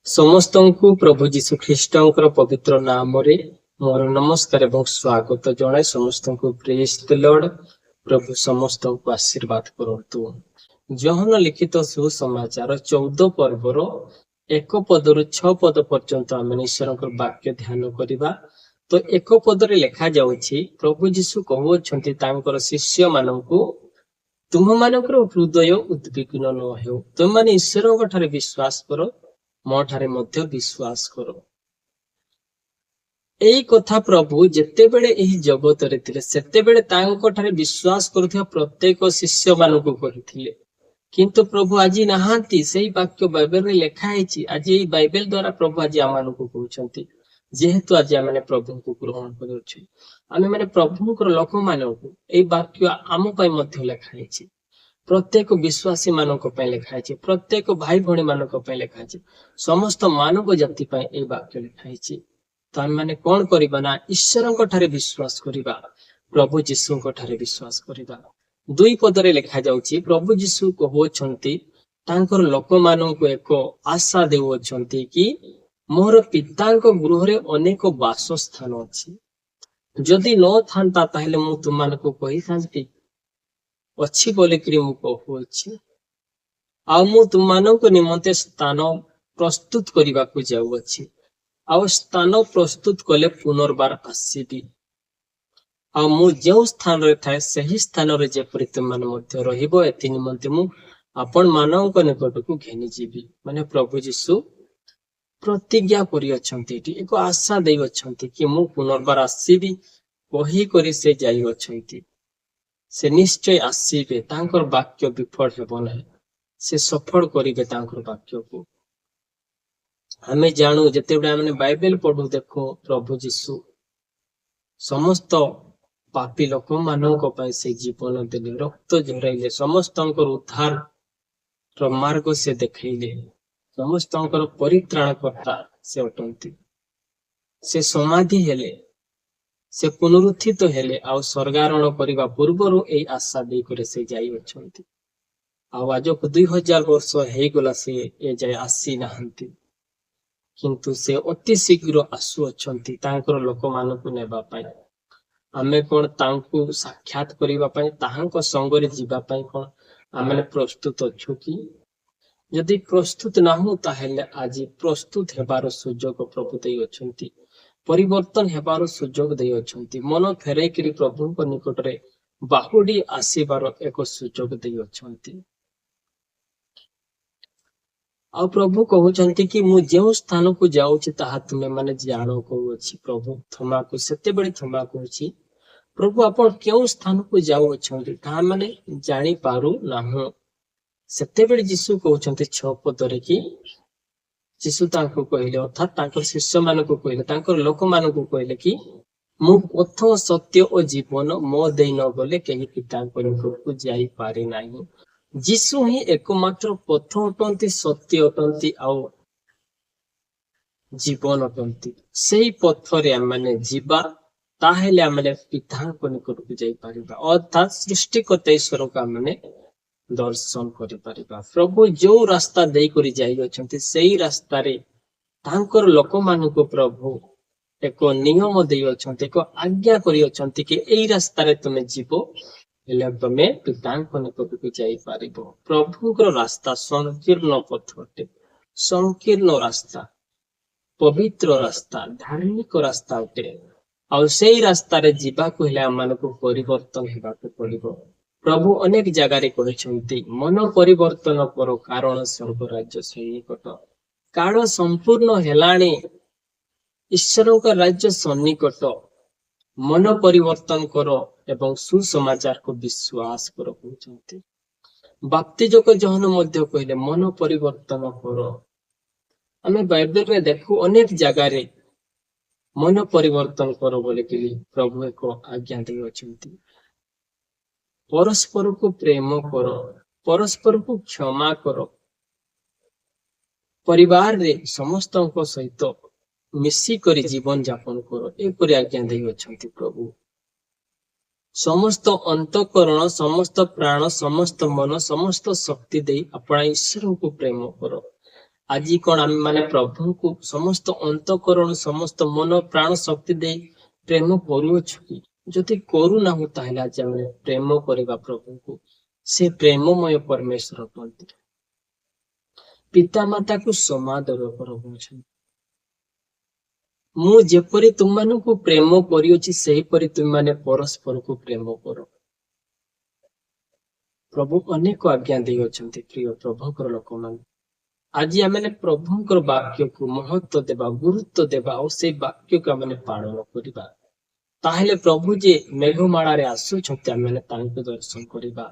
ସମସ୍ତଙ୍କୁ ପ୍ରଭୁ ଯୀଶୁ ଖ୍ରୀଷ୍ଟଙ୍କର ପବିତ୍ର ନାମରେ ମୋର ନମସ୍କାର ଏବଂ ସ୍ୱାଗତ ଜଣାଏ। ସମସ୍ତଙ୍କୁ ପ୍ରେଜ ଦ ଲର୍ଡ। ପ୍ରଭୁ ସମସ୍ତଙ୍କୁ ଆଶୀର୍ବାଦ କରନ୍ତୁ। ଯୋହନ ଲିଖିତ ସୁସମାଚାର 14 ପର୍ବର 1 ପଦରୁ 6 ପଦ ପର୍ଯ୍ୟନ୍ତ ଆମେ ଈଶ୍ୱରଙ୍କର ବାକ୍ୟ ଧ୍ୟାନ କରିବା। ତ 1 ପଦରେ ଲେଖାଯାଉଛି, ପ୍ରଭୁ ଯୀଶୁ କହୁଅଛନ୍ତି ତାଙ୍କର ଶିଷ୍ୟମାନଙ୍କୁ, "ତୁମମାନଙ୍କର ହୃଦୟ ଉଦ୍ବିଗ୍ନ ନ ହେଉ। ତୁମମାନେ ଈଶ୍ୱରଙ୍କ ଠାରେ ବିଶ୍ୱାସ କର, ମୋ ଠାରେ ମଧ୍ୟ ବିଶ୍ୱାସ କର।" ଏଇ କଥା ପ୍ରଭୁ ଯେତେବେଳେ ଏହି ଜଗତରେ ଥିଲେ, ସେତେବେଳେ ତାଙ୍କ ଠାରେ ବିଶ୍ୱାସ କରୁଥିବା ପ୍ରତ୍ୟେକ ଶିଷ୍ୟମାନଙ୍କୁ କହିଥିଲେ। କିନ୍ତୁ ପ୍ରଭୁ ଆଜି ନାହାନ୍ତି। ସେଇ ବାକ୍ୟ ବାଇବେଲରେ ଲେଖା ହେଇଛି। ଆଜି ଏଇ ବାଇବେଲ ଦ୍ଵାରା ପ୍ରଭୁ ଆଜି ଆମମାନଙ୍କୁ କହୁଛନ୍ତି। ଯେହେତୁ ଆଜି ଆମେ ପ୍ରଭୁଙ୍କୁ ଗ୍ରହଣ କରିଅଛୁ, ଆମେ ମାନେ ପ୍ରଭୁଙ୍କର ଲୋକମାନଙ୍କୁ ଏଇ ବାକ୍ୟ ଆମ ପାଇଁ ମଧ୍ୟ ଲେଖା ହେଇଛି। ପ୍ରତ୍ୟେକ ବିଶ୍ୱାସୀ ମାନଙ୍କ ପାଇଁ ଲେଖା ହେଇଛି। ପ୍ରତ୍ୟେକ ଭାଇ ଭଉଣୀ ମାନଙ୍କ ପାଇଁ ଲେଖା ହେଇଛି। ସମସ୍ତ ମାନବ ଜାତି ପାଇଁ ଏଇ ବାକ୍ୟ ଲେଖା ହେଇଛି। ତ ଆମେ ମାନେ କଣ କରିବା ନା ଈଶ୍ୱରଙ୍କ ଠାରେ ବିଶ୍ୱାସ କରିବା, ପ୍ରଭୁ ଯୀଶୁଙ୍କ ଠାରେ ବିଶ୍ୱାସ କରିବା। 2 ପଦରେ ଲେଖାଯାଉଛି, ପ୍ରଭୁ ଯୀଶୁ କହୁଅଛନ୍ତି, ତାଙ୍କର ଲୋକମାନଙ୍କୁ ଏକ ଆଶା ଦେଉଅଛନ୍ତି କି ମୋର ପିତାଙ୍କ ଗୃହରେ ଅନେକ ବାସସ୍ଥାନ ଅଛି। ଯଦି ନଥାନ୍ତା, ତାହେଲେ ମୁଁ ତୁମମାନଙ୍କୁ କହିଥାନ୍ତି। ଅଛି ବୋଲିକିରି ମୁଁ କହୁଅଛି। ଆଉ ମୁଁ ତୁମମାନଙ୍କ ନିମନ୍ତେ ସ୍ଥାନ ପ୍ରସ୍ତୁତ କରିବାକୁ ଯାଉଅଛି। ଆଉ ସ୍ଥାନ ପ୍ରସ୍ତୁତ କଲେ ପୁନର୍ବାର ଆସିବି, ଆଉ ମୁଁ ଯେଉଁ ସ୍ଥାନରେ ଥାଏ, ସେହି ସ୍ଥାନରେ ଯେପରି ତୁମମାନେ ମଧ୍ୟ ରହିବ, ଏଥି ନିମନ୍ତେ ମୁଁ ଆପଣ ମାନଙ୍କ ନିକଟକୁ ଘେନିଯିବି। ମାନେ ପ୍ରଭୁ ଯୀଶୁ ପ୍ରତିଜ୍ଞା କରିଅଛନ୍ତି, ଏଠି ଏକ ଆଶା ଦେଇଅଛନ୍ତି କି ମୁଁ ପୁନର୍ବାର ଆସିବି କହିକରି ସେ ଯାଇଅଛନ୍ତି। ସେ ନିଶ୍ଚୟ ଆସିବେ। ତାଙ୍କର ବାକ୍ୟ ବିଫଳ ହେବ ନାହିଁ। ସେ ସଫଳ କରିବେ ତାଙ୍କର ବାକ୍ୟକୁ। ଆମେ ଜାଣୁ, ଯେତେବେଳେ ଆମେ ବାଇବେଲ ପଢୁ, ଦେଖୁ ପ୍ରଭୁ ଯୀଶୁ ସମସ୍ତ ପାପୀ ଲୋକମାନଙ୍କ ପାଇଁ ସେ ଜୀବନ ଦେଲେ, ରକ୍ତ ଝରାଇଲେ, ସମସ୍ତଙ୍କର ଉଦ୍ଧାର ର ମାର୍ଗ ସେ ଦେଖେଇଲେ। ସମସ୍ତଙ୍କର ପରିତ୍ରାଣକର୍ତ୍ତା ସେ ଅଟନ୍ତି। ସେ ସମାଧି ହେଲେ, ସେ ପୁନରୁତ୍ଥିତ ହେଲେ, ଆଉ ସ୍ୱର୍ଗାରୋହଣ କରିବା ପୂର୍ବରୁ ଏଇ ଆଶା ଦେଇକରି ସେ ଯାଇଅଛନ୍ତି। ଆଉ ଆଜକୁ 2000 ବର୍ଷ ହେଇଗଲା, ସେ ଏଯାଏ ଆସିନାହାନ୍ତି। କିନ୍ତୁ ସେ ଅତି ଶୀଘ୍ର ଆସୁଅଛନ୍ତି ତାଙ୍କର ଲୋକମାନଙ୍କୁ ନେବା ପାଇଁ। ଆମେ କଣ ତାଙ୍କୁ ସାକ୍ଷାତ କରିବା ପାଇଁ, ତାହାଙ୍କ ସଙ୍ଗରେ ଯିବା ପାଇଁ କଣ ଆମେ ପ୍ରସ୍ତୁତ ଅଛୁ କି? ଯଦି ପ୍ରସ୍ତୁତ ନାହୁଁ, ତାହେଲେ ଆଜି ପ୍ରସ୍ତୁତ ହେବାର ସୁଯୋଗ ପ୍ରଭୁ ଦେଇଅଛନ୍ତି। ପରିବର୍ତ୍ତନ ହେବାର ସୁଯୋଗ ଦେଇଅଛନ୍ତି। ମନ ଫେରେଇକିରି ପ୍ରଭୁଙ୍କ ନିକଟରେ ବାହୁଡି ଆସିବାର ଏକ ସୁଯୋଗ ଦେଇଅଛନ୍ତି। ଆଉ ପ୍ରଭୁ କହୁଛନ୍ତି କି ମୁଁ ଯେଉଁ ସ୍ଥାନକୁ ଯାଉଛି, ତାହା ତୁମେ ମାନେ ଜାଣ। କହୁଅଛି ପ୍ରଭୁ ଥୋମାକୁ। ସେତେବେଳେ ଥୋମା କହୁଛି, "ପ୍ରଭୁ, ଆପଣ କେଉଁ ସ୍ଥାନକୁ ଯାଉଅଛନ୍ତି, ତାହା ମାନେ ଜାଣିପାରୁ ନାହୁଁ।" ସେତେବେଳେ ଯୀଶୁ କହୁଛନ୍ତି 6 ପଦରେ କି ଯୀଶୁ ତାଙ୍କୁ କହିଲେ, ଅର୍ଥାତ୍ ତାଙ୍କର ଶିଷ୍ୟମାନଙ୍କୁ କହିଲେ, ତାଙ୍କର ଲୋକମାନଙ୍କୁ କହିଲେ କି ମୁଁ ପଥ, ସତ୍ୟ ଓ ଜୀବନ। ମୋ ଦେଇ ନ ଗଲେ କେହି ପିତାଙ୍କ ନିକଟକୁ ଯାଇପାରେ ନାହିଁ। ଯୀଶୁ ହିଁ ଏକମାତ୍ର ପଥ ଅଟନ୍ତି, ସତ୍ୟ ଅଟନ୍ତି ଆଉ ଜୀବନ ଅଟନ୍ତି। ସେଇ ପଥରେ ଆମେ ଯିବା, ତାହେଲେ ଆମେ ପିତାଙ୍କ ନିକଟକୁ ଯାଇପାରିବା, ଅର୍ଥାତ୍ ସୃଷ୍ଟିକର୍ତ୍ତା ଈଶ୍ୱରଙ୍କୁ ଆମେ ଦର୍ଶନ କରିପାରିବା। ପ୍ରଭୁ ଯୋଉ ରାସ୍ତା ଦେଇକରି ଯାଇଅଛନ୍ତି, ସେଇ ରାସ୍ତାରେ ତାଙ୍କର ଲୋକମାନଙ୍କୁ ପ୍ରଭୁ ଏକ ନିୟମ ଦେଇଅଛନ୍ତି, ଏକ ଆଜ୍ଞା କରିଅଛନ୍ତି କି ଏଇ ରାସ୍ତାରେ ତୁମେ ଯିବ ହେଲେ ତମେ ପିତାଙ୍କ ନିକଟକୁ ଯାଇପାରିବ। ପ୍ରଭୁଙ୍କର ରାସ୍ତା ସଂକୀର୍ଣ୍ଣ ପଥ ଅଟେ। ସଂକୀର୍ଣ୍ଣ ରାସ୍ତା, ପବିତ୍ର ରାସ୍ତା, ଧାର୍ମିକ ରାସ୍ତା ଅଟେ। ଆଉ ସେଇ ରାସ୍ତାରେ ଯିବାକୁ ହେଲେ ଆମମାନଙ୍କୁ ପରିବର୍ତ୍ତନ ହେବାକୁ ପଡିବ। ପ୍ରଭୁ ଅନେକ ଜାଗାରେ କହିଛନ୍ତି, "ମନ ପରିବର୍ତ୍ତନ କର, କାରଣ ସ୍ୱର୍ଗ ରାଜ୍ୟ ସନ୍ନିକଟ।" କାଳ ସମ୍ପୂର୍ଣ୍ଣ ହେଲାଣି, ଈଶ୍ୱରଙ୍କ ରାଜ୍ୟ ସନ୍ନିକଟ। ମନ ପରିବର୍ତ୍ତନ କର ଏବଂ ସୁସମାଚାରକୁ ବିଶ୍ୱାସ କର କହୁଛନ୍ତି। ବାପ୍ତିଜକ ଯୋହନ ମଧ୍ୟ କହିଲେ, "ମନ ପରିବର୍ତ୍ତନ କର।" ଆମେ ବାଇବେଲରେ ଦେଖୁ, ଅନେକ ଜାଗାରେ ମନ ପରିବର୍ତ୍ତନ କର ବୋଲିକିରି ପ୍ରଭୁ ଏକ ଆଜ୍ଞା ଦେଇଅଛନ୍ତି। ପରସ୍ପରକୁ ପ୍ରେମ କର, ପରସ୍ପରକୁ କ୍ଷମା କର, ପରିବାରରେ ସମସ୍ତଙ୍କ ସହିତ ମିଶିକରି ଜୀବନ ଯାପନ କର, ଏପରି ଆଜ୍ଞା ଦେଇଅଛନ୍ତି ପ୍ରଭୁ। ସମସ୍ତ ଅନ୍ତଃକରଣ, ସମସ୍ତ ପ୍ରାଣ, ସମସ୍ତ ମନ, ସମସ୍ତ ଶକ୍ତି ଦେଇ ଆପଣା ଈଶ୍ୱରଙ୍କୁ ପ୍ରେମ କର। ଆଜି କଣ ଆମେ ମାନେ ପ୍ରଭୁଙ୍କୁ ସମସ୍ତ ଅନ୍ତଃକରଣ, ସମସ୍ତ ମନ ପ୍ରାଣ ଶକ୍ତି ଦେଇ ପ୍ରେମ କରୁଅଛୁ କି? ଯଦି କରୁନାହୁଁ, ତାହେଲେ ଆଜି ଆମେ ପ୍ରେମ କରିବା ପ୍ରଭୁଙ୍କୁ। ସେ ପ୍ରେମମୟ ପରମେଶ୍ୱର ଅଟନ୍ତି। ପିତାମାତାକୁ ସମାଦର କର କହୁଛନ୍ତି। ମୁଁ ଯେପରି ତୁମମାନଙ୍କୁ ପ୍ରେମ କରିଅଛି, ସେହିପରି ତୁମେମାନେ ପରସ୍ପରକୁ ପ୍ରେମ କର। ପ୍ରଭୁ ଅନେକ ଆଜ୍ଞା ଦେଇଅଛନ୍ତି। ପ୍ରିୟ ପ୍ରଭୁଙ୍କର ଲୋକମାନେ, ଆଜି ଆମେ ପ୍ରଭୁଙ୍କର ବାକ୍ୟକୁ ମହତ୍ଵ ଦେବା, ଗୁରୁତ୍ୱ ଦେବା ଆଉ ସେଇ ବାକ୍ୟକୁ ଆମେ ପାଳନ କରିବା, ତାହେଲେ ପ୍ରଭୁ ଯେ ମେଘମାଳାରେ ଆସୁଛନ୍ତି, ଆମେ ତାଙ୍କୁ ଦର୍ଶନ କରିବା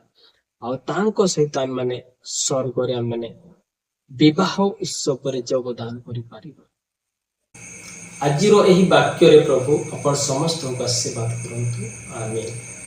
ଆଉ ତାଙ୍କ ସହିତ ଆମେମାନେ ସ୍ୱର୍ଗରେ ଆମେମାନେ ବିବାହ ଉତ୍ସବରେ ଯୋଗଦାନ କରିପାରିବା। ଆଜିର ଏହି ବାକ୍ୟରେ ପ୍ରଭୁ ଆପଣ ସମସ୍ତଙ୍କୁ ଆଶୀର୍ବାଦ କରନ୍ତୁ। ଆମେନ୍।